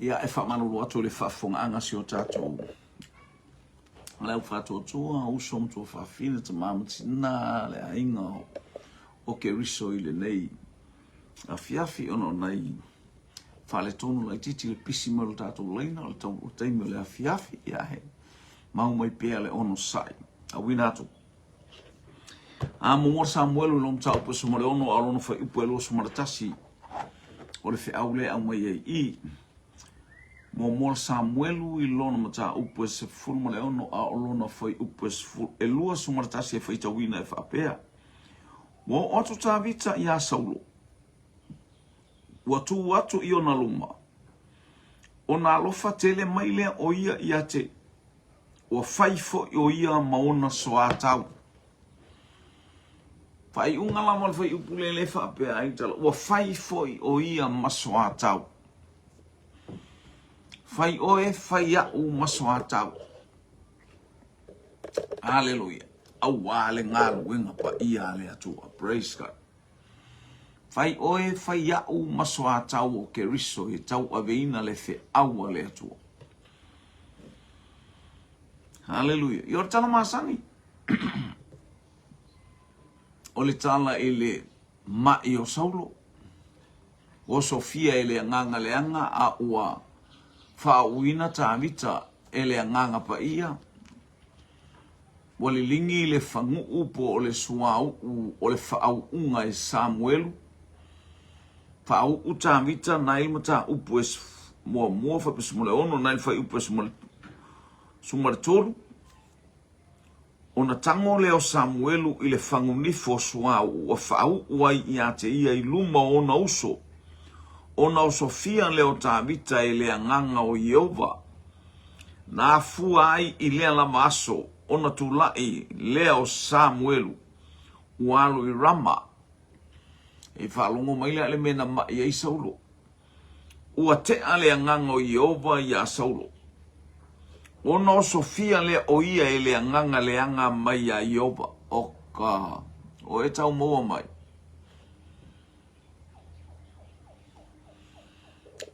Ia, e faamalulu atu i le faafofogaaga a si o tatou le au faatuatua, uso ma tuafafine, tama ma tina, le aiga o Keriso i lenei afiafi ona o nai faaletonu laitiiti le pisi mai o le tatou laina o le taimi o le afiafi, ia he mau mai pea le onosai. Auina atu. A muamua Samuelu i lona mataupu e 16 a o lona fuaiupu e 21 o le feau lea e aumai ai i. Muamua Samuelu i lona mataupu e 16 a o lona fuaiupu e 21 e faitauina e faapea, Ua oo atu Tavita iā Saulo, ua tu atu i ona luma, ona alofa tele mai lea o ia ia te ua fai foi o ia ma ona soatau. Faaiuga lava o le fuaiupu lea e faapea ai tala, ua fai foi o ia ma soatau. Fai oe, fai au ma soatau. Aleluia. Auā le galuega paia a le Atua. Praise God. Fai oe, fai au ma soatau o Keriso e tauaveina le feau a le Atua. Haleluia. I o le tala masani. o le tala i le mai o Saulo. Ua sofia e le agaga leaga a ua faauuina Tavita e le agaga paia. Ua liligi le faguu po o le suauu o le faauuga e Samuelu. Faauu Tavita nai le mataupu e muamua faapea le ono nai le fuaiupu e 13. Ona tago lea o Samuelu i le fagunifo o suauu ua faauu ai ia te ia i luma o ona uso, ona osofia lea o Tavita e le agaga o Ieova. Na afua ai i lea lava aso ona tulai lea o Samuelu ua alu i Rama. E faalogo mai lea i le mea na ma'i ai Saulo. Ua tea le agaga o Ieova iā Saulo. Ona osofia lea o ia e le agaga leaga mai iā Ieova. O ka, o e tau maua mai.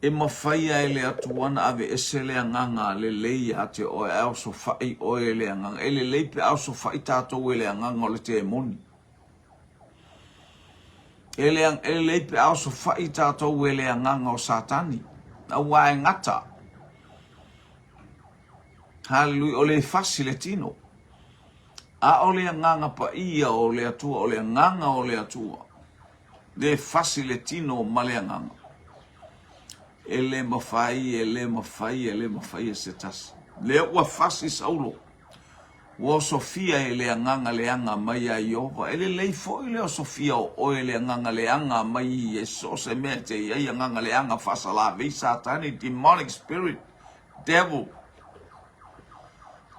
E mafai e le Atua ona aveese le agaga lelei ia te oe ae osofa'i oe e le agaga. E lelei pe a osofa'i tatou e le agaga o le temoni. E lelei pe a osofa'i tatou e le agaga o Satani, auā e gata. Haleluia, o le fasi le tino. A o le agaga paia o le Atua, o le agaga o le Atua, le fasi le tino ma le agaga. E le mafai, e le mafai, e le mafai e se tasi. Lea ua fasi Saulo. Ua osofia e le agaga leaga mai iā Ieova. E lelei foi le osofia o oe e le agaga leaga mai e so o se mea e te i ai agaga leaga faasalavei Satani, demonic spirit, devil.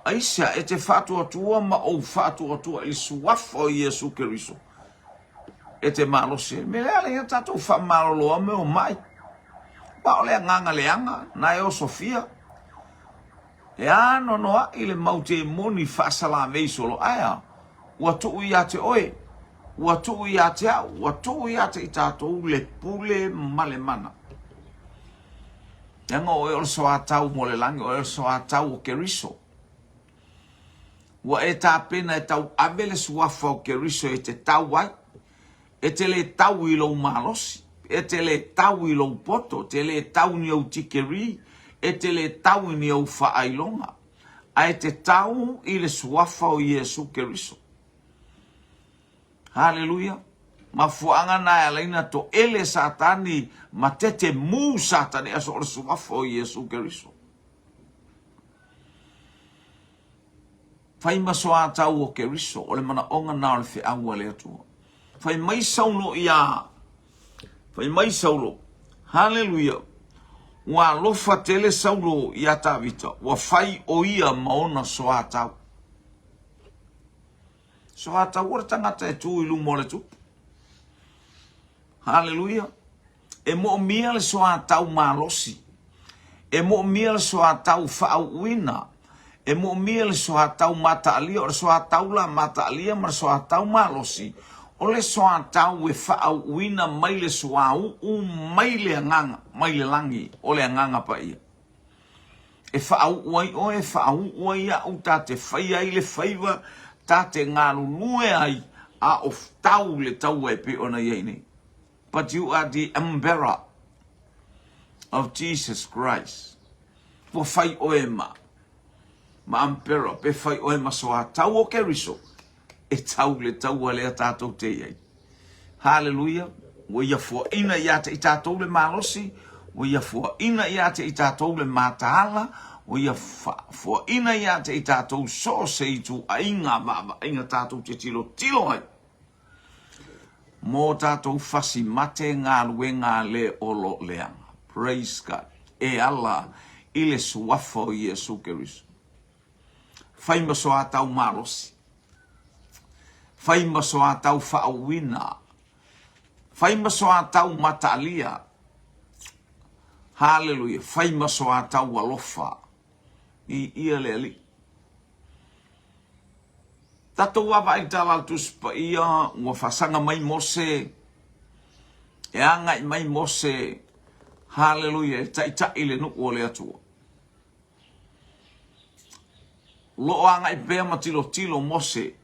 Aisea e te faatuatua ma ou faatuatua i le suafa o Iesu Keriso e te malosi ai. Mea lea lea tatou faamalolo mea o mai. Ma o le agaga leaga na e osofia. E anoanoaʻi le mau temoni faasalavei solo ae ua tuu iā te oe, ua tuu iā te a'u, ua tuu iā te i tatou le pule ma le mana. Leaga o oe o le soatau mo le lagi, o oe o le soatau o Keriso. Ua e tapena e tauave le suafa o Keriso e te tau ai. E te lē tau i lou malosi, e te lē tau i lou poto, te lē tau ni ou tikeri, e te lē tau i ni ou faailoga, ae te tau i le suafa o Iesu Keriso. Haleluia! Mafuaaga na e ala ai na toele Satani ma tete mū Satani aso o le suafa o Iesu Keriso. Fai ma soatau o Keriso, o le manaoga na o le feau a le Atua. Fai mai Saulo iā, fai mai Saulo, Haleluia, ua alofa tele Saulo iā Tavita, ua fai o ia ma ona soatau. Soatau o le tagata e tu i luma o le tupu. Haleluia. E moomia le soatau malosi. E moomia le soatau faauuina. E moomia le soatau mataalia. O le soatau la mataalia ma le soatau malosi. O le soatau e faauuina mai le suauu mai le agaga, mai le lagi, o le Agaga Paia. E faauu ai oe, e faauu ai au, ta te faia ai le faiva, ta te galulue ai, a o tau le taua e pei ona i ai nei. But you are the umbrella of Jesus Christ. Ua fai oe ma ma umbrella, pe fai oe ma soatau o Keriso, e tau le taua lea tatou te i ai. Haleluia! Ua ia fuaina ia te i tatou le malosi, ua ia fuaina ia te i tatou le mataala, ua ia fuaina ia te i tatou so o se ituaiga vaavaaiga tatou te tilotilo ai mō tatou fasi mate galuega le o lo leaga. Praise God. E ala i le suafa o Iesu Keriso. Fai ma soatau malosi. Fai ma soatau faauuina. Fai ma soatau mataalia. Haleluia. Fai ma soatau alofa. Viia le Alii. Tatou vaavaai i tala a le Tusi Paia, ua faasaga mai Mose, e agai mai Mose, haleluia, e taitai le nuu o le Atua. O lo o agai pea ma tilotilo Mose,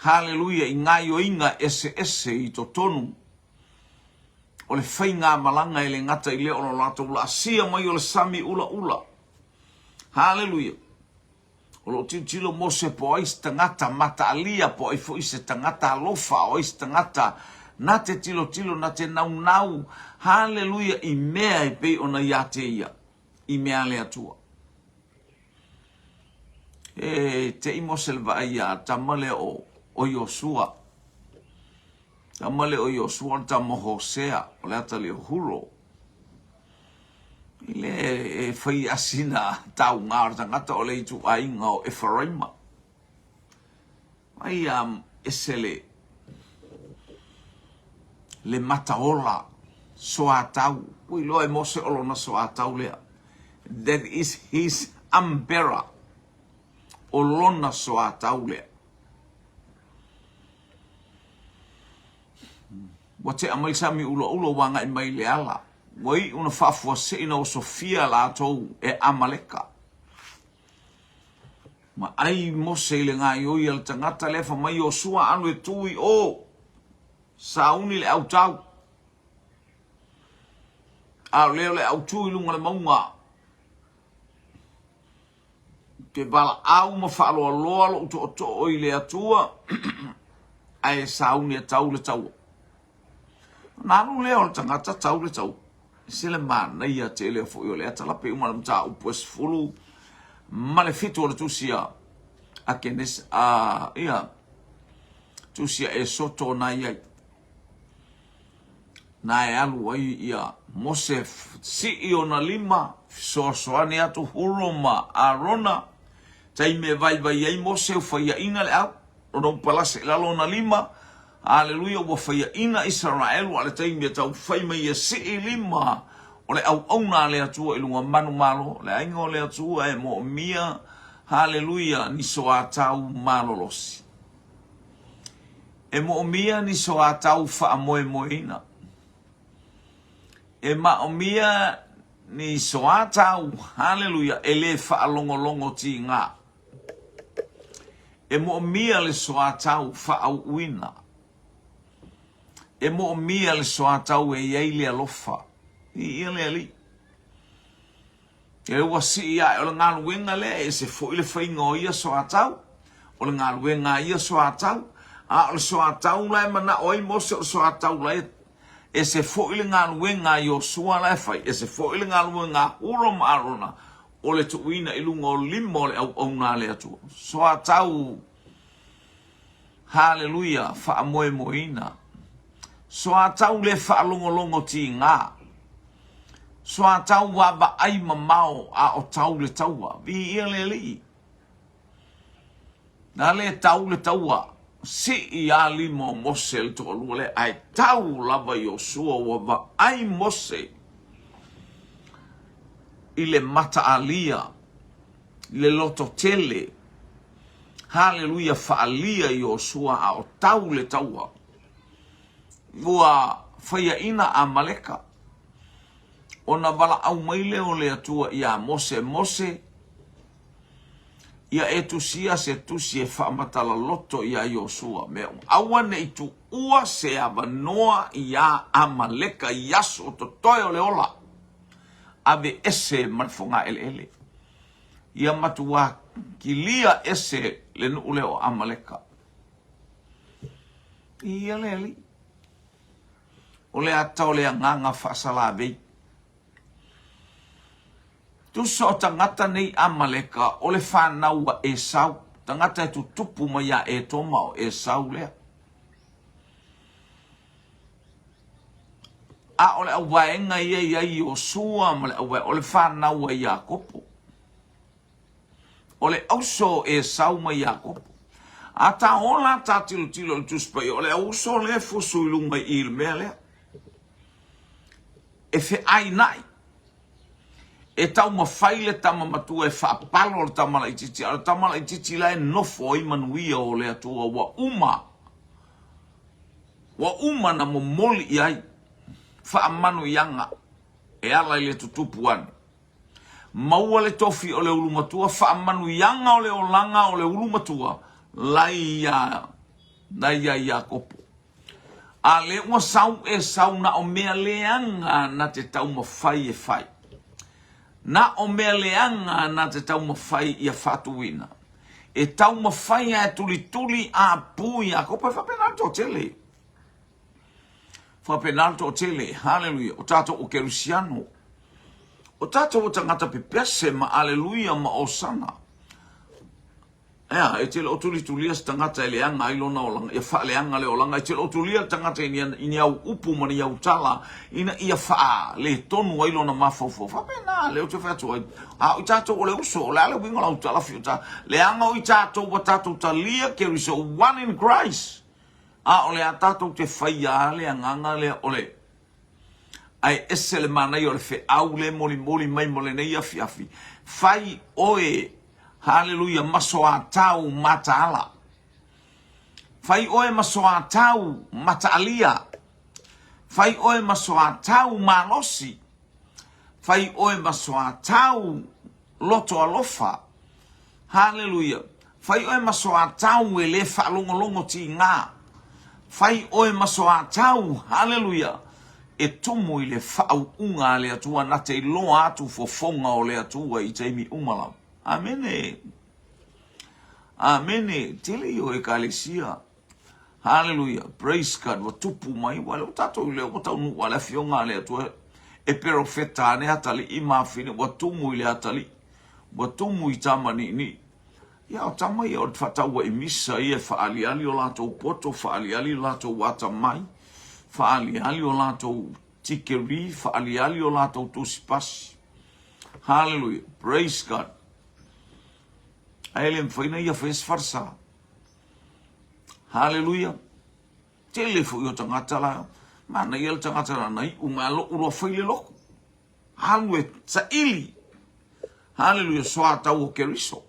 haleluia, i gaioiga eseese i totonu o le faigamalaga e le gata i lea o lo latou laasia mai o le sami ulaula. Haleluia. O lo o tilotilo Mose po o ai se tagata mataalia, po o ai foi se tagata alofa, o ai se tagata na te tilotilo, na te naunau, haleluia, i mea e pei ona ia te ia, i mea a le Atua. E te i Mose le vaai ia tama lea o, o Iosua. Tama lea o Iosua o le tama Hosea, o le atalii o Huro. I le e fai asina tauga o le tagata o le ituaiga o Eferaima. Ai a ese le le mataola soatau. Ua iloa e Mose o lona soatau lea. That is his umbrella. O lona soatau lea. Ua tea mai sami ulaula ua agai mai le ala. Ua iu na faafuasei na osofia latou e Amaleka. Ma ai Mose i le gaioi a le tagata lea fa mai Iosua alu e tu i o, sauni le autau. A o lea o le autu i luga o le mauga. Te valaau ma faaloaloa lou tootoo i le Atua, ae sauni e tau le taua. Ona alu lea o le tagata tau le taua. E se le manaia tele foi o le atalape uma le mataupu e 17 o le tusi a a Kenesa, a, ia, tusi a Esoto na i ai. Na e alu ai ia Mose sii ona lima, fesoasoani atu Huro ma Arona, taimi e vaivai ai Mose ua faiaina le au, ona ua palase i lalo ona lima, Aleluia, ua faiaina Isaraelu a o le taimi e taumafai mai e sii lima o le auauna a le Atua i luga manumalo, le aiga o le Atua e moomia, haleluia, ni soatau malolosi. E moomia ni soatau faamoemoeina. E maomia ni soatau, haleluia, e le faalogologo tiga. E moomia le soatau faauuina. E moomia le soatau e i ai le alofa. Viia le Alii. E ua sii ae o le galuega lea, e ese foi le faiga o ia soatau, o le galuega a ia soatau, a o le soatau la e manao ai Mose, o le soatau la e ese foi le galuega a Iosua la e fai, ese foi le galuega a Huro ma Arona, o le tuuina i luga o lima o le auauna a le Atua. Soatau Haleluia, faamoemoeina. Soatau le faalogologo tiga. Soatau vaavaai mamao a o tau le taua. Viia le Alii. Na le tau le taua, sii a lima o Mose le toalua lea, ae tau lava Iosua ua vaai Mose i le mataalia, i le lototele. Haleluia faaalia i Iosua a o tau le taua. Ua faiaina Amaleka. Ona valaau mai lea o le Atua iā Mose, Mose, ia e tusia se tusi e faamatala-loto iā Iosua, mea uma. Aua ne i tuua se avanoa iā Amaleka i aso o totoe o le ola. Ave ese ma le fogaeleele. Ia matuā kilia ese le nuu lea o Amaleka. Ia le Alii. O le ata o le agaga faasalavei. Tusa o tagata nei Amaleka o le fanau a Esau, tagata e tutupu mai ia Etoma o Esau lea. A o le auvaega ia i ai Iosua ma le auvaega, o le fanau a Iakopo. O le auso o Esau ma Iakopo. A ta ola ta tilotilo i le Tusi Paia, o le auso lea e fusu i luga i i le mea lea. E feaina'i. E taumafai le tama matua e faapalo le tama laitiiti, a o le tama laitiiti la e nofo ai manuia o le Atua ua uma. Ua uma na momoli i ai faamanuiaga e ala i le tutupu ane. Maua le tofi o le ulu matua, faamanuiaga o le olaga o le ulu matua, lai ia, lai ia Iakopo. A lea ua sau Esau na o mea leaga na te taumafai e fai. Na o mea leaga na te taumafai ia faatuina. E taumafai a e tulituli a pu Iakopo, e faapena le toatele. Faapena le toatele, haleluia, o tatou o Kerisiano. O tatou o tagata pepese ma aleluia ma osana. Ea, e te le o tulitulia se tagata e leaga ai lona olaga, ia faaleaga le olaga. E te le o tulia le tagata i ni, i ni au upu ma ni au tala, ina ia faaletonu ai lona mafaufau. Faapena, lea ou te fai atu ai, a o i tatou o le uso, o le a le uiga o lau tala fiu ta, leaga o i tatou ua tatou talia Keriso, one in Christ. A o le a tatou te faia a le agaga lea o le ae ese le manaia o le feau le molimoli mai mo lenei afiafi. Fai oe, haleluia, ma soatau mataala. Fai oe ma soatau mataalia. Fai oe ma soatau malosi. Fai oe ma soatau loto alofa. Haleluia. Fai oe ma soatau e le faalogologo tigā. Fai oe ma soatau, haleluia, e tumu i le faauuga a le Atua na te iloa atu fofoga o le Atua i taimi uma lava. Amene. Amene. Tele ia o Ekalesia. Haleluia. Praise God. Ua tupu mai. Ua lea ua tatou lea ua taunuu a le afioga a le Atua e perofeta ane atalii ma afine. Ua tumu i le atalii. Ua tumu i tama niinii. Ia o tama ia o le faataua i misa ia e faaaliali o latou poto, faaaliali o latou atamai, faaaliali o latou tikeri, faaaliali o latou tusipasi. Haleluia. Praise God. Ae le mafai na ia faia se falesa. Haleluia. Tele foi o tagata la, manaia le tagata la na iu mai lo'u loa fai le loku. Alu e saili. Haleluia, soatau o Keriso.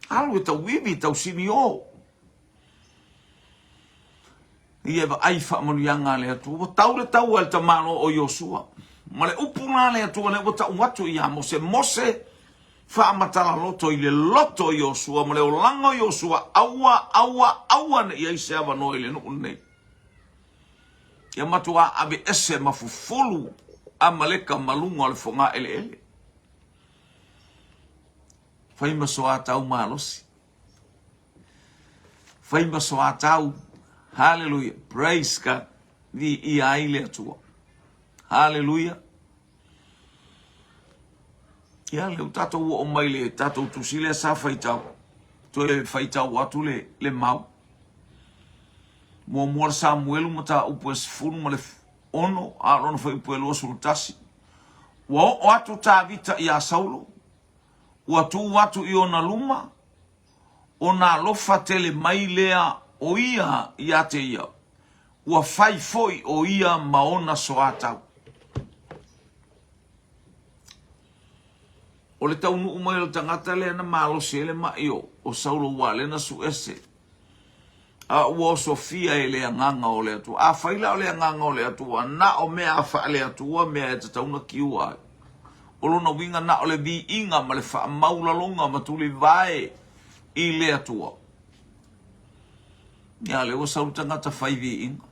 Alu e tauivi, tausinio. Ia e vaai faamanuiaga a le Atua. Ua tau le taua e le tamaloa o Iosua. Ma le upu la a le Atua lea ua tau atu ia Mose, Mose, faamatala loto i le loto o Iosua ma le olaga o Iosua, aua, aua, aua ne i ai se avanoa i le nuu lenei. Ia matuā aveese ma fufulu Amaleka ma luga o le fogaeleele. Fai ma soatau malosi. Fai ma soatau. Haleluia. Praise God. Viia ai le Atua. Haleluia. Ia, lea ua tatou oo mai le tatou tusi lea sa faitau. Toe faitau atu le, le mau. Muamua le Samuelu mataupu e 16, a o lona fuaiupu e 21. Ua oo atu Tavita iā Saulo, ua tu atu i ona luma, ona alofa tele mai lea o ia iā te ia, ua fai foi o ia ma ona soatau. O le taunuu mai o le tagata lea na malosi ai le maʻi o Saulo ua lea na suese. A ua osofia e le Agaga o le Atua. Afai la o le Agaga o le Atua, na o mea faale-Atua mea e tatau ona kiua ai. O lona uiga na o le viiga ma le faamaualaloga ma tulivae i le Atua. Ia lea ua sau le tagata fai viiga.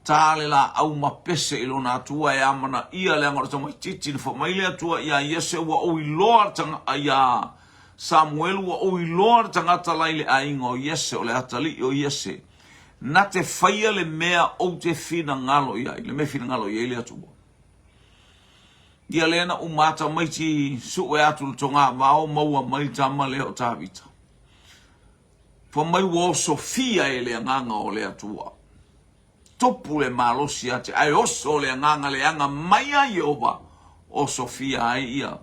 Ta le laau ma pese i lona Atua e amanaia leaga o le tamaititi na fai mai le Atua ia Iese ua ou iloa le tagata ia Samuelu ua ou iloa le tagata la i le aiga o Iese o le atalii o Iese na te faia le mea ou te finagalo i ai le mea finagalo i ai le Atua. Ia lea na uma a tamaiti sue atu le togavao maua mai le tama lea o Tavita. Fai mai ua osofia e le Agaga o le Atua. Tupu le malosi ia te ae oso le agaga leaga mai a Ieova, osofia ai ia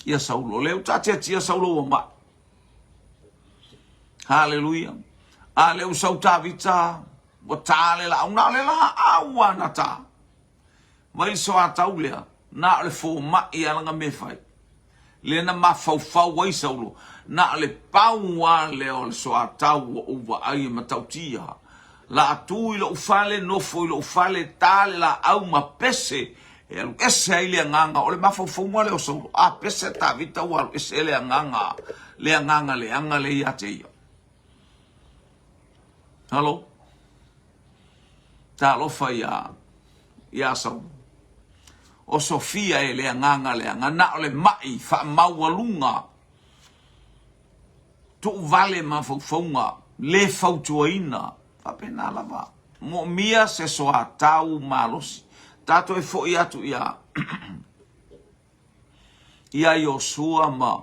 ia Saulo. Lea ua taatiatia Saulo ua mai. Haleluia. A lea ua sau Tavita, ua ta le laau, na o le laau a na ta. Mai le soatau lea, na o le fomai a lana mea fai. Lea na mafaufau ai Saulo, na o le pau a lea o le soatau ua ou vaai e matautia. La tu i lou fale, nofo i lou fale, ta le laau ma pese, e alu ese ai le agaga. O le mafaufauga lea o Saulo, a pese Tavita ua alu ese le agaga, le agaga leaga lea ia te ia. Halo? Talofa ia, ia Saulo. O Sofia e le agaga leaga, na o le mai faamaualuga, tuuvale mafaufauga, le fautuaina, faapena lava. Moomia se soatau malosi. Tatou e foi atu ia ia Iosua ma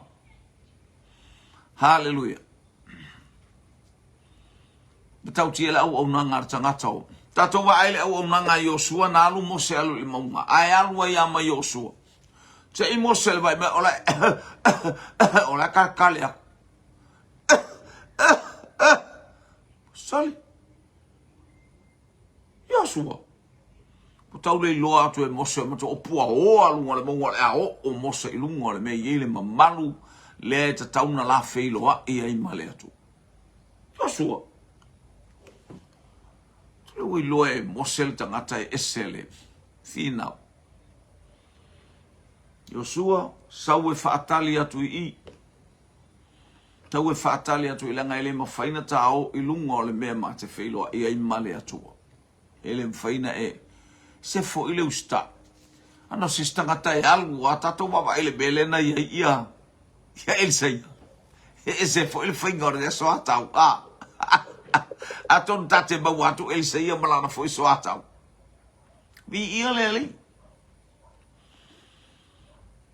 Haleluia. Matautia le auaunaga a le tagata o. Tatou vaai le auaunaga a Iosua na alu Mose alu i le mauga, ae alu ai lava ma Iosua. Te i Mose le vai mai o la o la kalikali aku. Sali. Iosua. Ua tau le iloa atu e Mose ma o puaoa luga o le mauga o le a oo Mose i luga o le mea i ai le mamalu lea e tatau na la feiloai ai ma le Atua. Iosua. Le ua iloa e Mose le tagata e ese le finau. Iosua, sau e faatali atu i i. Tau e faatali atu i leaga e le mafai na ta o i luga o le mea ma te feiloai ai ma le Atua. E le mafai na e se foi le usitai. Ana o se isi tagata e alu a tatou vaavaai i le mea lea na i ai ia ia Elisaia. E ese foi le faiga o le soatau. A. Atonu ta te maua atu Elisaia ma lana foi soatau. Viia le Alii.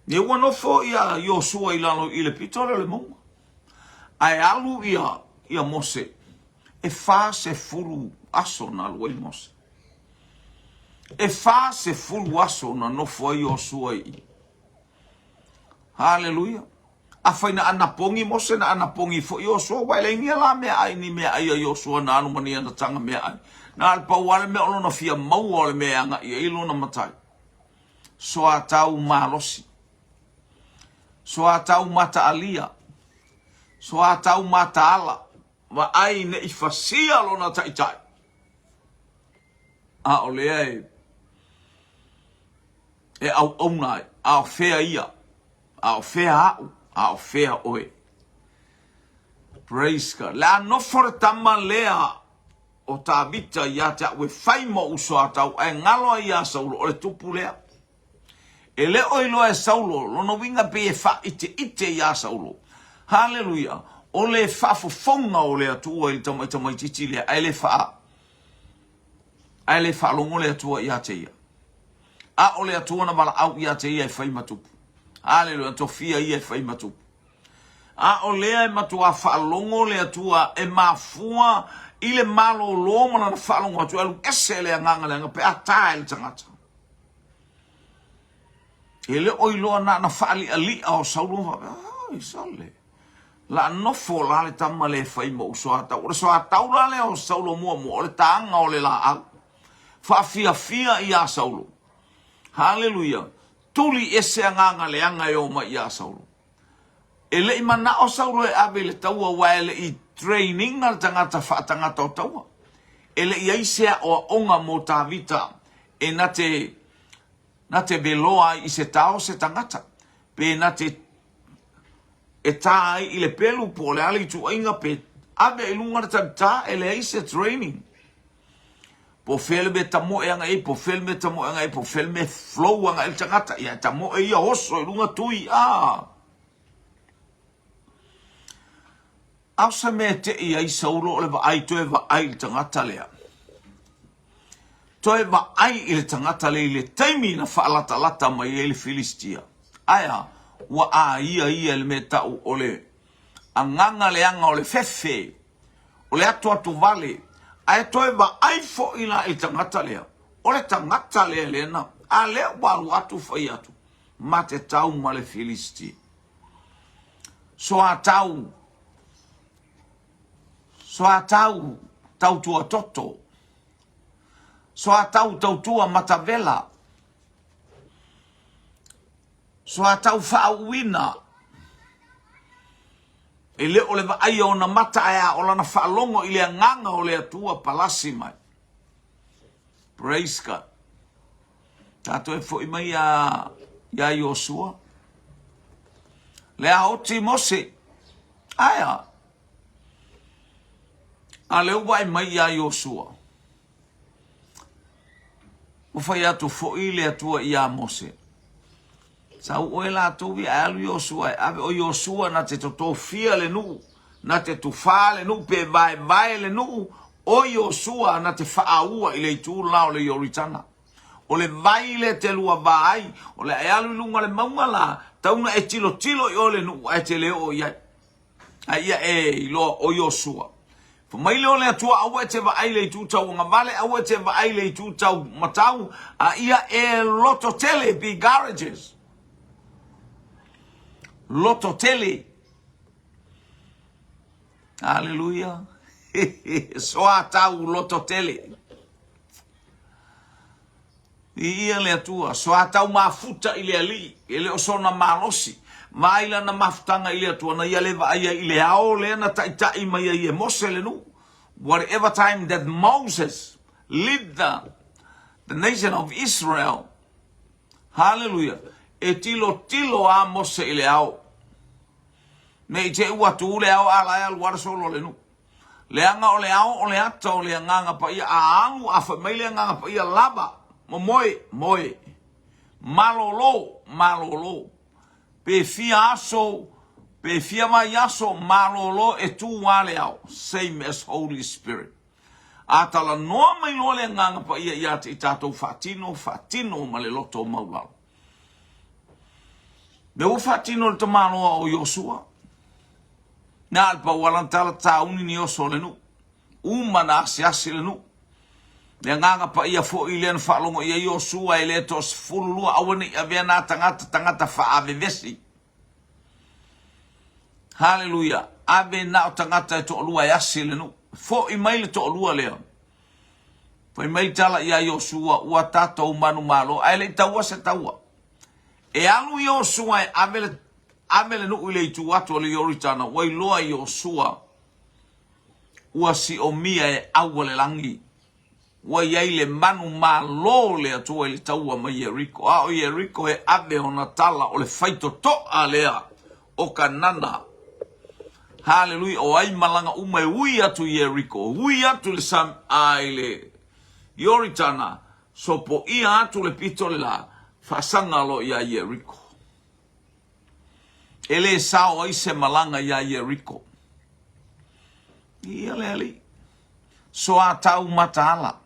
Ia ua nofo ia Iosua i lalo i le pito lea o le mauga. Ae alu ia, ia Mose, e 40 aso na alu ai Mose. E 40 aso na nofo ai Iosua i. Haleluia. Afai na anapogi Mose, na anapogi foi Iosua, ua e leai ni ala meaai ni meaai a Iosua na alu ma ni ana taga meaai. Na o le pau lava le mea o lona fia maua o le mea e agai ai lona matai. Soatau malosi. Soatau mataalia. Soatau mataala. Vaai ne i fasia lona taitai. A o lea e e auauna ai. A o fea ia? A o fea au? A o fea oe? Praise God. Le a nofo le tama lea o Tavita ia te au e fai ma ou soatau, ae galo ai iā Saulo, o le tupu lea. E le o iloa e Saulo, lona uiga pei e faaiteite iā Saulo. Haleluia! O le faafofoga o le Atua i le tamaitamaititi lea, ae le faa, ae le faalogo le Atua ia te ia. A o le Atua na valaau ia te ia e fai ma tupu. Haleluia! Tofia ia e fai ma tupu. A o lea e matuā faalogo le Atua e mafua i le malōlō ma lana faalogo atu e alu ese le agaga leaga pe a ta e le tagata. E le o iloa na na faaliʻaliʻa o Saulo faapea, ai sale, la nofo la le tama le fai ma ou soatau. O le soatau la lea o Saulo muamua, o le taga o le laau. Faafiafia iā Saulo. Haleluia! Tuli ese agaga leaga e o mai iā Saulo. E le i manao Saulo e ave i le taua aua e le i train ina le tagata faatagata o taua. E le i ai se aoaoga mo Tavita e na te na te veloa ai i se tao se tagata, pe na te e tā ai i le pelu po o le a le ituaiga pe ave i luga le talitā, e leai se training. Po o fea le mea tamoe agai ai, po o fea le mea tamoe agai ai, po o fea le mea flow agai le tagata, ia e tamoe ia oso i luga tui, a. A o se mea e tei ai Saulo o le vaai toe vaai i le tagata lea. Toe vaai i le tagata lea i le taimi na faalatalata mai ai le Filistia. Ae a? Ua aia ia i le mea tau o le agaga leaga o le fefe, o le atuatuvale, ae toe vaai foi la i le tagata lea, o le tagata lea lea na, a lea ua alu atu fai atu, ma te tau ma le Filistia. Soatau, soatau tautua toto, soatau tautua matavela, soatau faauuina, e le o le vaaia ona mata ae a o lana faalogo i le agaga o le Atua palasi mai. Praise God. Tatou e foi mai iā, iā Iosua. Le a oti Mose. Aia. A lea ua vaai mai iā Iosua. Ua fai atu foi le Atua iā Mose. Sau oe latou ia e alu Iosua e ave o Iosua na te totofia le nuu, na te tufā le nuu pe vaevae le nuu, o Iosua na te faaaua i le itu la o le Ioritana. O le vai lea te lua va ai, o le a e alu i luga o le mauga la, tau na e tilotilo i o le nuu ae te le oo i ai. A ia e iloa o Iosua. Fai mai lea o le Atua, aua e te vaai i le itu tauagavale, aua e te vaai i le itu tau matau, a ia e loto tele, be courageous. Loto tele. Hallelujah. Soatau loto tele. Viia le Atua, soatau mafuta i le Alii, e le o sona malosi. Vaai lana mafutaga i le Atua, na ia le vaai ai i le ao lea na taitai mai ai e Mose le nuu. Whatever time that Moses lead the, the nation of Israel, hallelujah, e tilotilo a Mose i le ao. Ne i te i ua tu le ao a la e alu lava le solo a le nuu. Leaga o le ao o le ata o le Agaga Paia, a alu a fai mai le Agaga Paia, lava, momoe, moe, malolo, malolo. Pe fia aso, pe fia vaiaso, malolo e tu a le ao, same as Holy Spirit. A talanoa mai loa le Agaga Paia ia te i tatou faatino, faatino ma le loto maulalo. Mea ua faatino le tamaloa o Iosua. Na le pau ala tala tauni ni oso o le nuu. Uma na asiasi le nuu. Le agaga paia foi lea na faalogo i ai Iosua e le toasefululua aua ne i avea nā tagata tagata faaavevesi. Haleluia. Ave na o tagata e toalua e asi le nuu. Foi mai le toalua lea. Fai mai le tala iā Iosua, ua tatou manumalo, ae le i taua se taua. E alu Iosua e ave le, ave le nuu i le itu atu o le Ioritana, ua iloa e Iosua ua siomia e au a le lagi. Ua i ai le manumalo o le Atua i le taua mai Ieriko. A o Ieriko e ave ona tala o le faitotoa lea o Kanana. Haleluia, o ai malaga uma e ui atu i Ieriko, ui atu i le sam, a i le Ioritana, sopoia atu le pito le la, faasaga loa iā Ieriko. E le sao ai se malaga iā Ieriko. Ia le alii. Soatau mataala.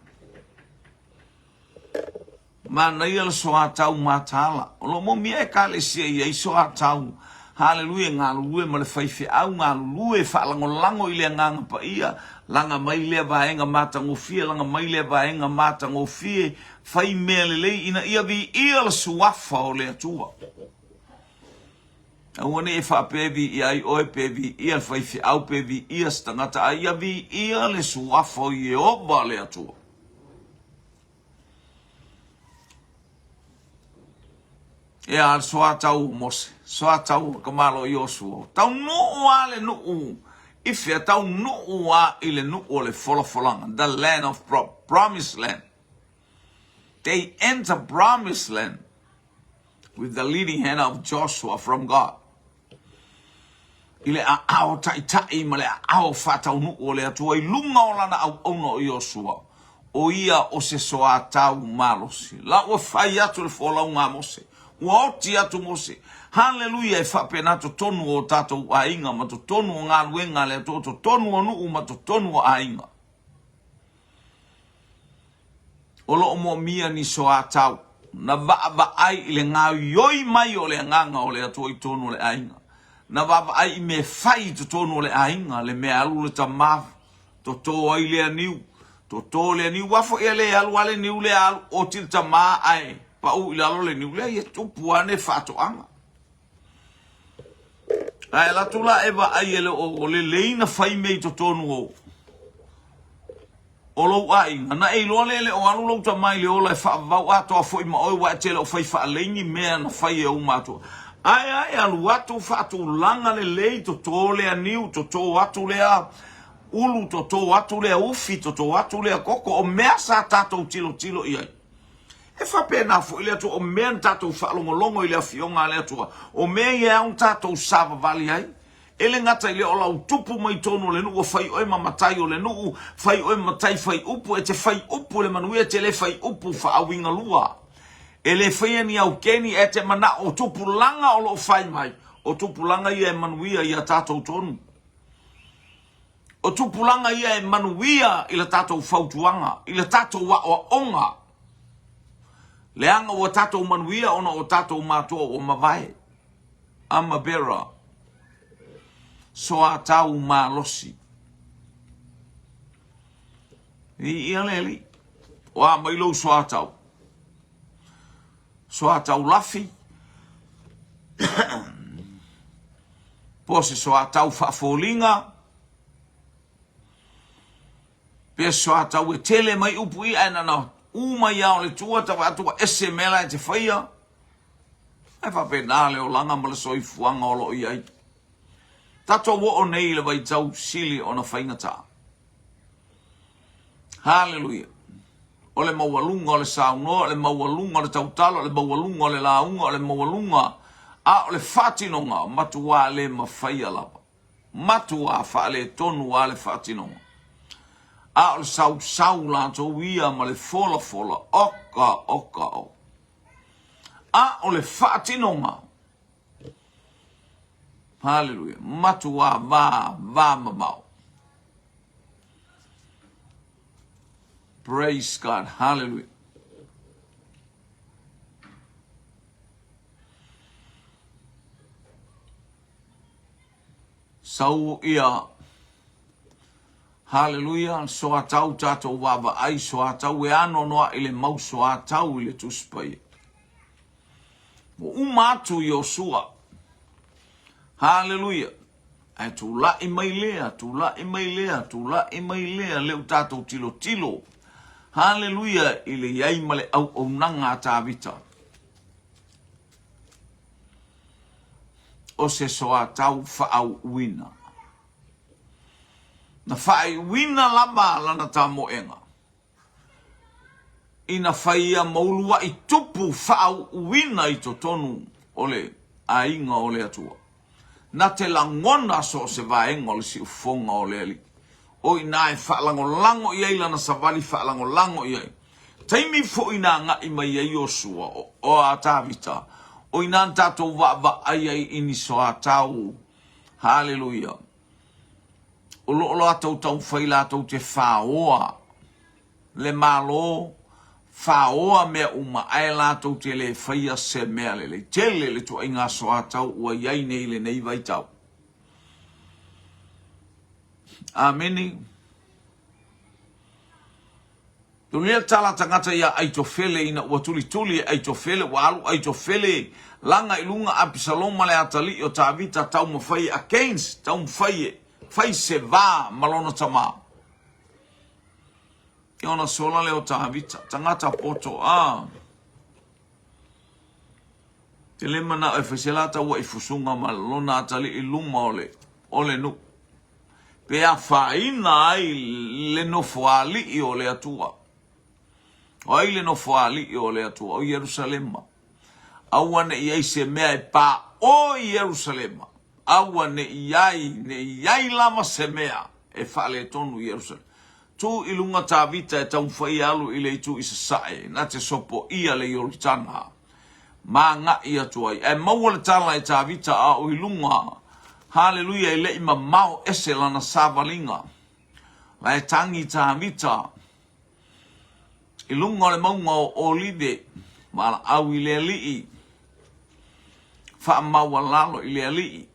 Manaia le soatau mataala. O lo o moomia Ekalesia i ai soatau. Haleluia, galulue ma le faifeau, galulue, faalagolago i le Agaga Paia, laga mai lea vaega matagofie, laga mai lea vaega matagofie, fai mea lelei ina ia viia le suafa o le Atua. Aua ne i e faapea e viia ai oe, pe viia le faifeau, pe viia se tagata, a ia viia le suafa o Ieova le Atua. Ia, le soatau o Mose, soatau o Kamalo Iosua. Taunuu lava le nuu i fea? Taunuu lava i le nuu o le folafolaga, the land of promised land. They enter promised land with the leading hand of Joshua from God. I le aao taitai ma le aao faataunuu o le Atua i luga o lana auauna o Iosua, o ia o se soatau malosi. La ua fai atu le folauga a Mose, ua oti atu Mose. Haleluia, e faapena totonu o tatou aiga ma totonu o galuega a le Atua, totonu o nuu ma totonu o aiga. O lo o moomia ni soatau na vaavaai i le gaoioi mai o le agaga o le Atua i totonu o le aiga, na vaavaai i mea fai i totonu o le aiga, le mea alu le tama toto ai lea niu, toto lea niu, aua foi e le alu lava le niu lea alu oti le tama ae pau i lalo le niu lea, ia tupu ane faatoaga. Ae alu atu la e vaai e le o lelei na fai mea i totonu o o lou aiga, na e iloa lea e le o alu lou tama i le ola e faavavau atoa foi ma oe aua e te le o fai faalelei ni mea na fai e ou matua. Ae a e alu atu faatulaga lelei toto lea niu, toto atu lea ulu, toto atu lea ufi, toto atu lea koko, o mea sa tatou tilotilo i ai. E faapena foi le Atua, o mea na tatou faalogologo i le Afioga a le Atua, o mea ia e ao ona tatou savavali ai. E le gata i lea o lau tupu mai totonu o le nuu, ua fai oe ma matai o le nuu, fai oe ma matai fai upu, e te fai upu i le manuia, e te le fai upu faauigalua. E le faia ni aukeni, e te manao o tupulaga o lo o fai mai, o tupulaga ia e manuia ia tatou tonu. O tupulaga ia e manuia i le tatou fautuaga, i le tatou aoaoga. Leaga ua tatou manuia ona o tatou matua ua mavae. Amabera, soatau malosi. Viia le Alii. O a mai lou soatau? Soatau lafi, po o se soatau faafoliga, pe soatau e tele mai upu ia ae na u mai lava o le tua ta vaai atu ua ese mea la e te faia. Ae faapena le olaga ma le soifuaga o lo o i ai. Tatou oo nei i le vaitau sili ona faigata. Haleluia. O le maualuga o le saunoa, o le maualuga o le tautala, o le maualuga o le lauga, o le maualuga, a o le faatinoga, matuā le mafaia lava. Matuā faaletonu lava le faatinoga. A o le sausau latou ia ma le folafola, oka, oka, oka. A o le faatinoga, haleluia, matuā va, va mamao. Praise God, hallelujah. Sau ia Haleluia, soatau tatou vaavaai, soatau e anoanoai le mau soatau i le Tusi Paia. Ua uma atu Iosua. Haleluia. Ae tulai mai lea, tulai mai lea, tulai mai lea, lea ua tatou tilotilo. Haleluia i le i ai ma le auaunaga a Tavita. O se soatau faaauuina. Na faaiuina lava lana tamoega ina fai ia ma uluai tupu faauuina i totonu o le aiga o le Atua. Na te lagona so o se vaega o le siufofoga o le Alii. O i ina e faalagolago i ai lana savali faalagolago i ai. Taimi foi na agai mai ai Iosua, o a Tavita, o ina na tatou vaavaai ai i ni soatau. Haleluia. O lo o latou taumafai latou te faoa le Malo, faoa mea uma, ae latou te le faia se mea lelei. Tele le tuaiga soatau ua i ai nei i lenei vaitau. Amene. Tulia le tala a tagata iā Aitofele ina ua tulituli e Aitofele, ua alu Aitofele laga i luga Apisaloma le atalii o Tavita taumafai e against, taumafai e fai se va ma lona tamā. Ia ona sola lea o Tavita, tagata poto, a. Te le manao e fai se la taua'i fusuga ma lona atalii i luma o le o le nuu, pe afaina ai le nofoalii o le Atua. O ai le nofoalii o le Atua? O Ierusalema. Aua ne i ai se mea e paʻo i Ierusalema. Aua ne i ai, ne i ai lava se mea e faaletonu i Ierusalema. Tu i luga Tavita e taumafai e alu i le itu i sasae, na te sopoia le Ioritana ma agai atu ai. Ae maua le tala e Tavita a o i luga, haleluia, e le i mamao ese lana savaliga. La e tagi Tavita i luga o le mauga o Olive, valaau i le Alii, faamaualalo i le Alii.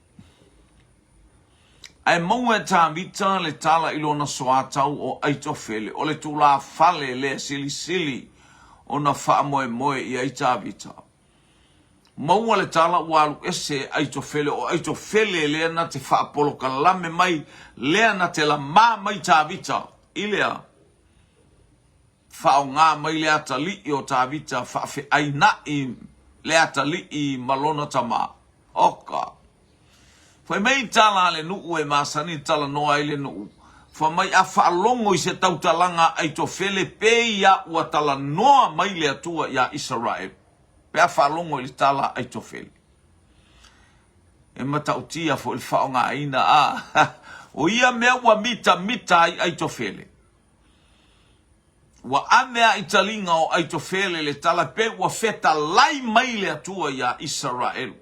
Ae maua e Tavita le tala i lona soatau o Aitofele, o le tulafale lea silisili ona faamoemoe i ai Tavita. Maua le tala ua alu ese e Aitofele, o Aitofele lea na te faapolokalame mai, lea na te lamā mai Tavita i le a? Faaaoga mai le atalii o Tavita faafeaina'i le atalii ma lona tama. Oka! Fai mai tala a le nuu e masani talanoa ai le nuu, fa mai a faalogo i se tautalaga a Aitofele pei ia ua talanoa mai le Atua iā Isaraelu, pe a faalogo i le tala a Aitofele. E matautia foi le faaaogaina a o ia mea ua mitamita ai Aitofele. Ua ave a i taliga o Aitofele le tala pei ua fetalai mai le Atua iā Isaraelu.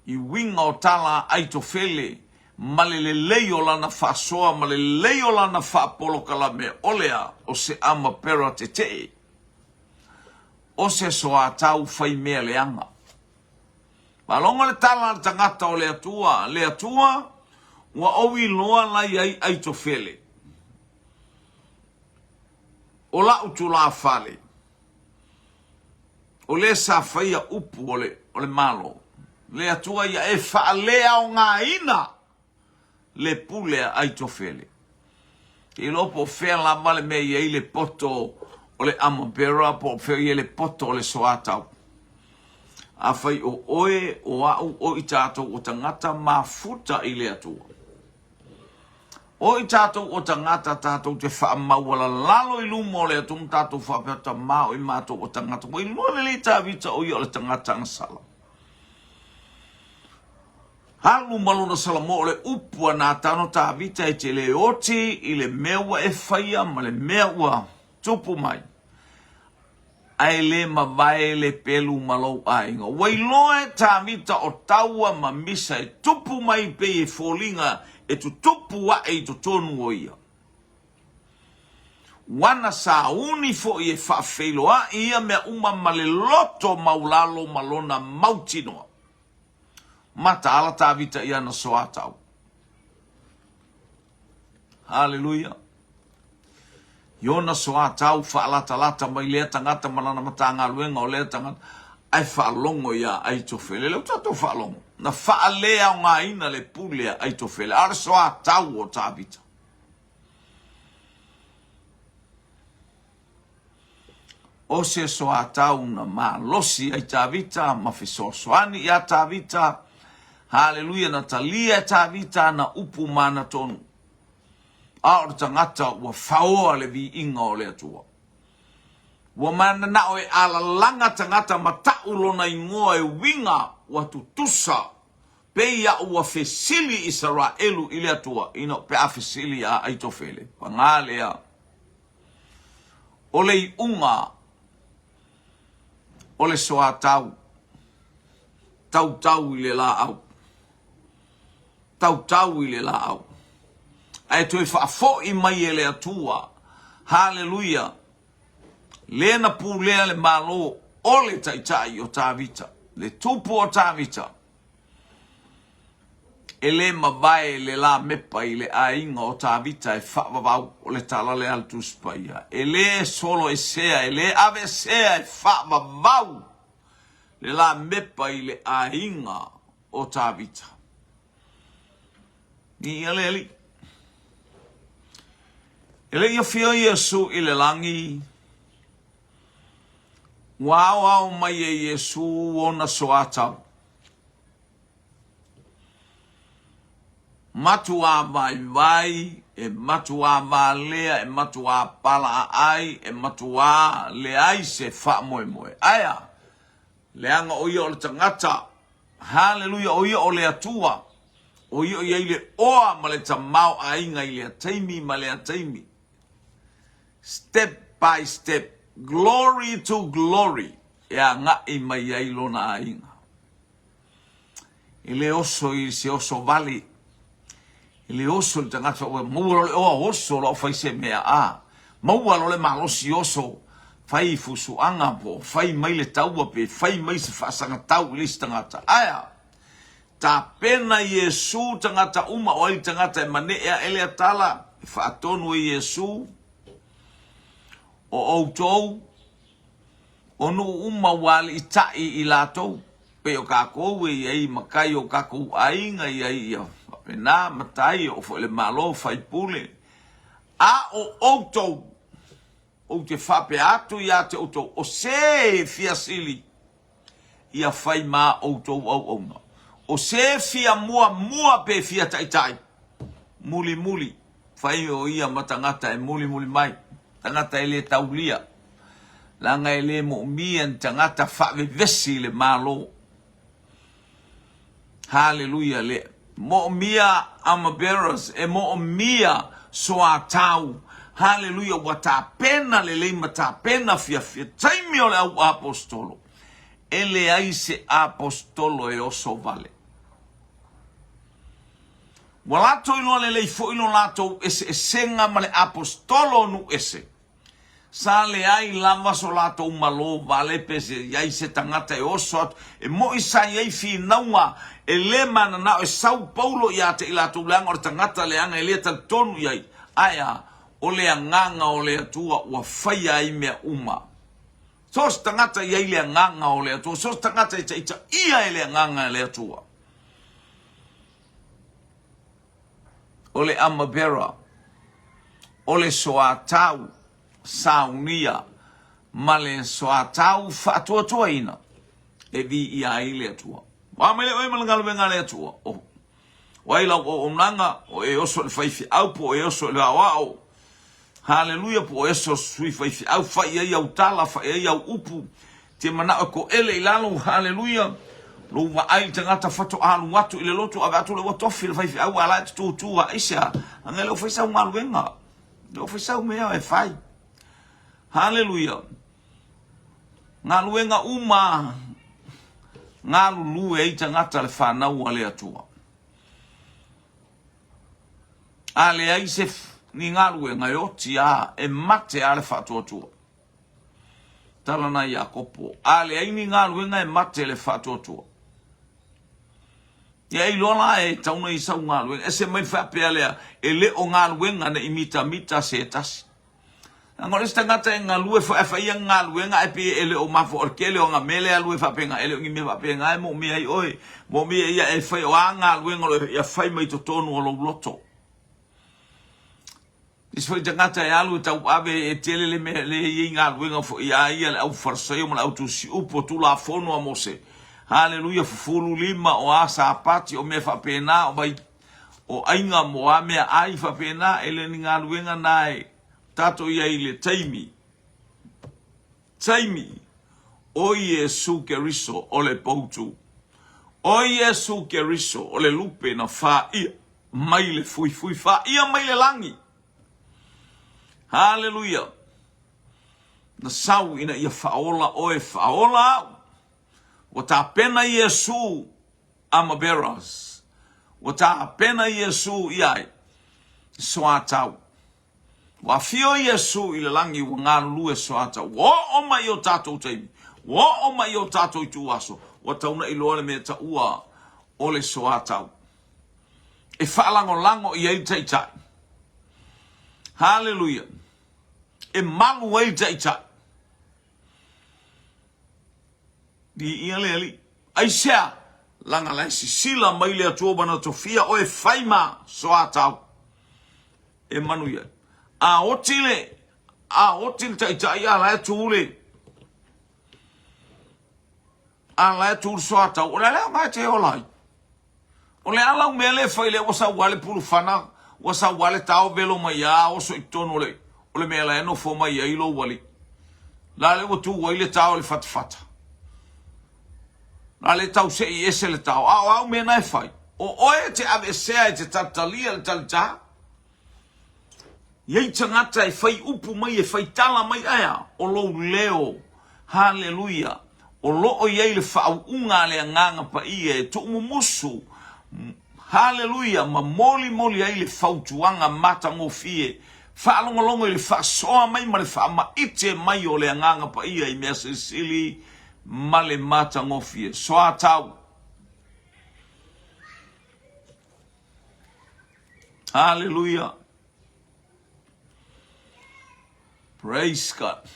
I uiga o tala a Aitofele ma le lelei o lana faasoa ma le lelei o lana faapolokalame, o le a? O se amapera tetee, o se soatau fai mea leaga. Faalogo le tala a le tagata o le Atua, le Atua, ua ou iloa la i ai Aitofele. O la'u tulafale, o lea sa faia upu o le, o le Malo, le Atua ia e faaleaogaina le pule a Aitofele. Te iloa po o fea lava le mea e i ai le poto o le armor-bearer po o fea e i ai le poto o le soatau. Afai o oe, o au, o i tatou o tagata mafuta i le Atua. O i tatou o tagata tatou te faamaualalalo i luma o le Atua ma tatou faapea, Tamā o i matou o tagata. Ua iloa lelei Tavita o ia o le tagata agasala. Alu ma lona Salamo o le upu a Natano Tavita e te le oti i le mea ua e faia ma le mea ua tupu mai, ae le mavae le pelu ma lou aiga. Ua iloa e Tavita o taua ma misa e tupu mai pei e foliga e tutupu aʻe i totonu o ia. Ua na sauni foi e faafeiloai ia mea uma ma le loto maulalo ma lona mautinoa. Mataala Tavita i ana soatau. Haleluia. I ona soatau faalatalata mai lea tagata ma lana Matagaluega o lea tagata, ae faalogo iā Aitofele. Lea ua tatou faalogo, na faaleaogaina le pule a Aitofele, a o le soatau o Tavita. O se soatau na malosi ai Tavita ma fesoasoani iā Tavita, haleluia, na talia e Tavita ana upu ma ana tonu. A o le tagata ua faoa le viiga o le Atua. Ua mananao e alalaga tagata ma ta'u lona igoa e uiga ua tutusa pei a ua fesili Isaraelu i le Atua ina pe a fesili iā Aitofele. Paga lea. O le iuga o le soatau, tautau i le laau, tautau i le laau, ae toe faafoi mai e le Atua, haleluia, lea na pulea le Malo o le Taitai o Tavita, le Tupu o Tavita. E le mavae le lamepa i le aiga o Tavita e faavavau, o le tala lea a le Tusi Paia. E le soloesea, e le aveesea e faavavau le lamepa i le aiga o Tavita. Viia le Alii. E le i afio Iesu i le lagi. Ua aoao mai e Iesū ona soatau. Matuā vaivai, e matuā valea, e matuā palaaai, e matuā leai se faamoemoe. Aea, leaga o ia o le tagata. Haleluia, o ia o le Atua. O ia o i ai le oa ma le tamaoaiga i lea taimi ma lea taimi. Step by step, glory to glory, e agai mai ai lona aiga. E le oso i se oso vale. E le oso i le tagata ua maua loa le oa oso loa fai se mea a. Maua loa le malosi oso fai fusuaga po o fai mai le taua pe fai mai se faasagatau i le isi tagata. Ae a? Tapena Iesu tagata uma o ai le tagata e manee ae lea tala e faatonu e Iesu, O outou, o nuu uma ua aliitai i latou, pei o kakou e iai matai o kakou aiga e iai ia faapena, matai, oo foi i le Malo, faipule, a o outou, ou te faapea atu ia te outou, o se fia sili, ia fai ma outou auauna. O se fia muamua pe fia taitai, mulimuli, fai o ia ma tagata e mulimuli mai, tagata e le taulia, leaga e le moomia ni tagata faavevesi i le Malo. Haleluia le moomia armor bearers e moomia soatau. Haleluia ua tapena lelei ma tapena fiafia taimi o le au aposetolo. E leai se aposetolo e oso vale. Ua latou iloa lelei foi lo latou eseesega ma le aposetolo o nuu ese. Sa leai lava so latou malo vale pe se i ai se tagata e oso atu, e moʻi sa i ai finauga e le mananao e sau Paulo ia te i latou leaga o le tagata leaga e le talitonu i ai. Ae a? O le agaga o le Atua ua faia ai mea uma. So o se tagata i ai le agaga o le Atua, so o se tagata e taitaia e le agaga o le Atua. O le armor-bearer, o le soatau saunia ma le soatau faatuatuaina e viia ai le Atua. Ua mai le oe ma le galuega a le Atua. Oh. O ai lau auaunaga, o e oso i le faifeau po o e oso i le aoao. Haleluia, po o e oso sui faifeau, fai ai au tala, fai ai au upu, te manao e koele i lalo, haleluia. Lou vaai i le tagata faatoa alu atu i le lotu, ave atu le ua tofi le faifeau a la e te tutu a aisea, leaga e le o fai sau galuega, e le o fai sau mea e fai. Haleluia. Galuega uma galulue ai tagata le fanau a le Atua. A leai se ni galuega e oti a, e mate a le faatuatua. Tala na Iakopo, a leai ni galuega e mate le faatuatua. Ia e iloa la e tau na i sau galuega. Ese mai le faapea lea, e le o galuega ne i mitamita se tasi. Leaga o le isi tagata e galue foi ae fai ia galuega ae pei e le o mafua o le tele o ana mea lea e alu ai faapena e le o ni mea faapena e moomia ai oe. Moomia ia e fai o a galuega o lo o ia fai mai totonu o lou loto. Isi foi tagata e alu e tauave e tele le mea le i ai galuega foi ia ia le au Farisaio ma le au tusi upu o Tulafono a Mose. Haleluia, fufulu lima o a sapati o mea faapena o vai o aiga mo a mea ai faapena e le ni galuega na e tatou i ai i le taimi taimi o Iesu Keriso o le poutu o Iesu Keriso o le lupe na faia mai le fuifui faia mai le lagi haleluia na sau ina ia faaola oe faaola au ua tapena Iesu Armor-bearers, ua tapena Iesu i ai soatau. Ua afio Iesu i le lagi ua galulue soatau. Ua oo mai i o tatou taimi, ua oo mai i o tatou ituaso, ua taunai loa le mea taua o le soatau. E faalagolago i ai le Taitai. Haleluia. E malu ai le Taitai. Viia le Alii. Aisea? Laga la e sisila mai le Atua ua na tofia oe fai ma soatau e manuia ai. A oti le, a oti le taitai a la e tu le. A la e tu le soatau, o le a le aoga e te ola ai? O le a lau mea lea e fai lea ua sau lava le pulufana, ua sau lava le tao velo mai a oso i totonu o le, o le mea la e nofo mai ai lou alii. La lea ua tu ai le tao i le fatafata. La lea tau sei ese le tao. A o au mea na e fai, o oe e te aveesea e te talitalia le talita. I ai tagata e fai upu mai e fai tala mai ae a? O lou leo, haleluia, o lo o i ai le faauuga a le Agaga Paia e tuumumusu, haleluia, ma molimoli ai le fautuaga matagofie, faalogologo i le faasoa mai ma le faamaite mai o le Agaga Paia i mea silisili ma le matagofie. Soatau. Haleluia. Praise God.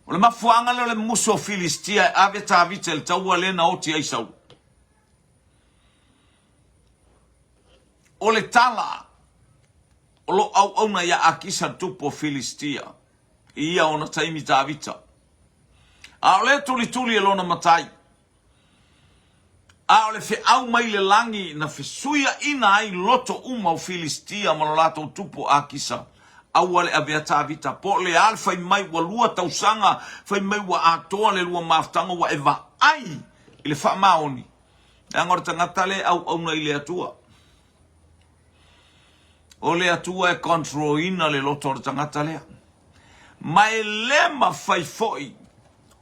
O le mafuaaga lea o le musu o Filistia e ave Tavita i le taua lea na oti ai Saulo. O le tala o lo auauna ia Akisa le tupu o Filistia i ia ona taimi Tavita. A o lea tulituli e lona matai. A o le feau mai le lagi na fesuiaina ai loto uma o Filistia ma lo latou tupu o Akisa, aua le avea Tavita, po o le a le fai mai ua lua tausaga, fai mai ua atoa le lua mafutaga ua e vaai i le faamaoni, leaga o le tagata lea e auauna i le Atua. O le Atua e control ina le loto o le tagata lea. Ma e le mafai foi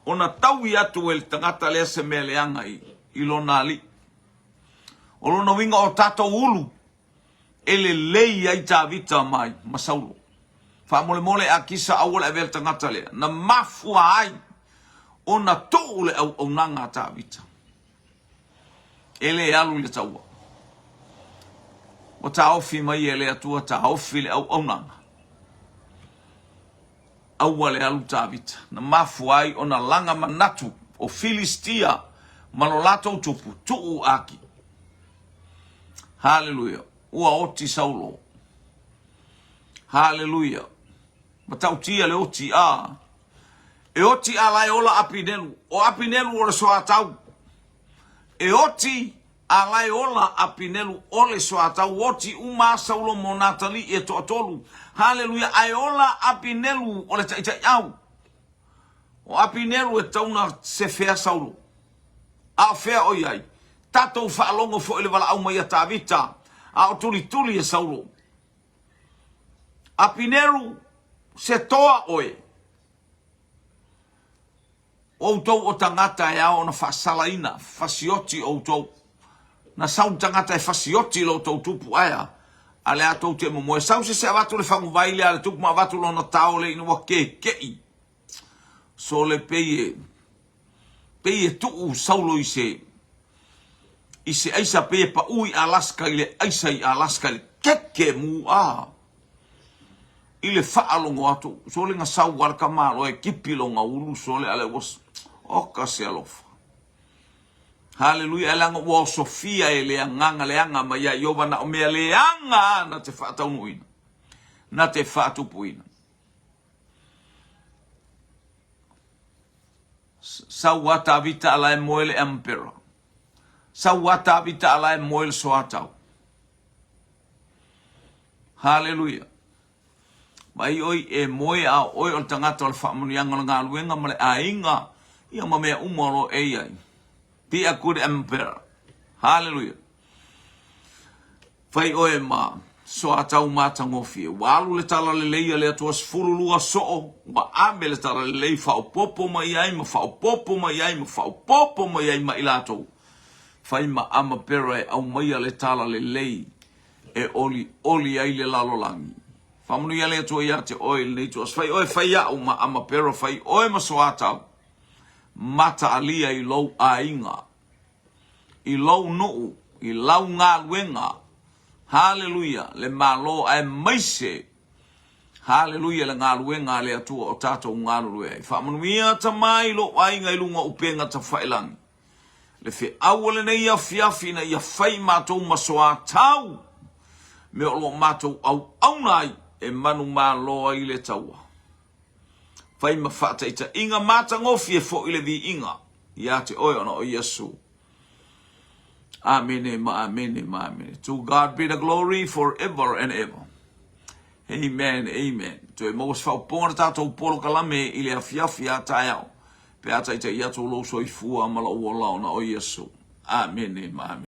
ona taui atu e le tagata lea se mea leaga i, i lona alii. O lona uiga o tatou ulu e lelei ai Tavita mai ma Saulo. Faamolemole Akisa aua le avea le tagata lea na mafua ai ona tuu le auaunaga a Tavita. E le alu i le taua. Ua taofi mai e le Atua taofi le auaunaga. Aua le alu Tavita. Na mafua ai ona laga manatu o Filistia ma lo latou tupu, tuu Aki. Haleluia. Ua oti Saulo. Haleluia. Matautia le oti a. E oti a la e ola Apinelu. O Apinelu o le soatau. E oti a la e ola Apinelu o le soatau. Oti uma a Saulo mo Natali e toatolu. Haleluia. Ae ola Apinelu o le taitaiau. O Apinelu e tauna sefea Saulo. A o fea o i ai? Tatou faalogo foi i le valaau mai a Tavita, a o tulituli e Saulo. Apineru, se toa oe. O outou o tagata e ao ona faasalaina, fasioti outou. Na sau le tagata e fasioti lo outou tupu aea, a le a tou te momoe. Sau se se avatu le faguvai lea a le tupu ma avatu lona tao le ina ua keke'i. Sole pei e, pei e tuu Saulo i se, i se aisa pei e paʻu i Alaska i le aisa i Alaska i le keke muʻa i le faalogo atu sole na sau a le tamaloa e kipi lona ulu sole ale ua oka se alofa. Haleluia, e leaga ua osofia e le agaga leaga mai ia Ieova na o mea leaga na te faataunuuina, na te faatupuina. Sau a Tavita ala e moe le Ampera. Sau a Tavita ala e moe le soatau. Haleluia. Mai oi e moe a oe o le tagata o le faamanuiaga o le galuega ma le aiga, ia ma mea uma o lo e i ai. Be a good emperor. Haleluia. Fai oe ma soatau matagofie. Ua alu le talalelei a le Atua 12 soo, ua ave le talalelei faaopoopo mai ai ma faaopoopo mai ai ma faaopoopo mai ai ma i latou. Fai ma amapera e aumaia le talalelei e olioli ai le lalolagi. Faamanuia le Atua ia te oe i lenei ituaso. Fai oe fai au ma amapera, fai oe ma soatau mataalia i lou aiga. i lou nuu, i lau galuega, haleluia, le Malo aemaise, haleluia, le galuega a le Atua o tatou galulue ai. Faamanuia Tama i lou aiga i luga o upega tafailangi. Le feau o lenei afiafi ina ia fai matou ma soatau mea o lo o matou auauna ai e manumalo ai le taua. Fai ma faataitaiga matagofie foi le viiga. Ia te oe ona o Iesu. Amene ma amene ma amene. To God be the glory forever and ever. Amen, amen. Toe maua se faaupoga le tatou polokalame i le afiafi a taeao. Pe a taitai atu lou soifua ma lou ola ona o Iesu. Amene ma amene.